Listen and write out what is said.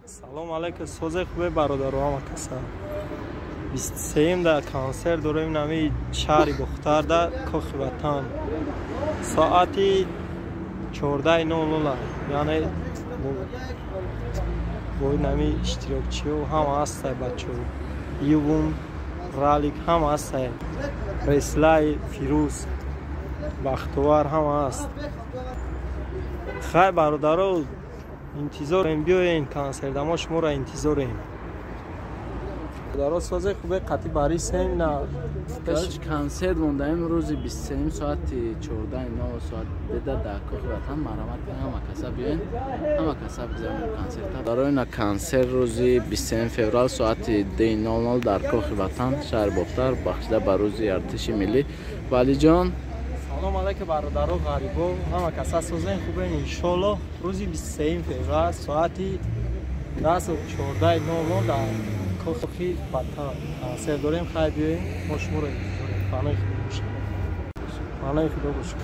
Салом алейкум, созе хубе, бародару, ҳама каса. 23 да консерт дорем нами шаҳри Бохтарда, Кохи Ватан. Соати 14:00, яъне бо нами иштирокчиҳо ҳама ҳастай, бачаҳо. Ювум, Ралик ҳама ҳастай. Реслай, Фирӯз, Бахтовар ҳама ҳаст. Хай, бародаро, интизорем, биёен консерта, мо шуморо интизорем. Бародаро, созе хубе, қати барисем на. Пеш консерт мондаем рӯзи 23 соати 14:00, соат 2 дар Кохи Ватан. Марҳамат, ҳама каса биёен, ҳама каса бизанем консерта. Барои на консерт рӯзи 23 феврал соати 2:00 дар Кохи Ватан, шаҳри Бохтар, бахшида ба рӯзи артиши миллӣ. Валиҷон. Салом алейкум, бародаро, ғарибо, ҳама каса созен хубен, иншолло рӯзи 23 феврал соати 14:00 дар Кохи Ватан консерт дорем. Хай, биёем, мо шуморо интизорем. Панои Худо бошед, панои Худо бошед.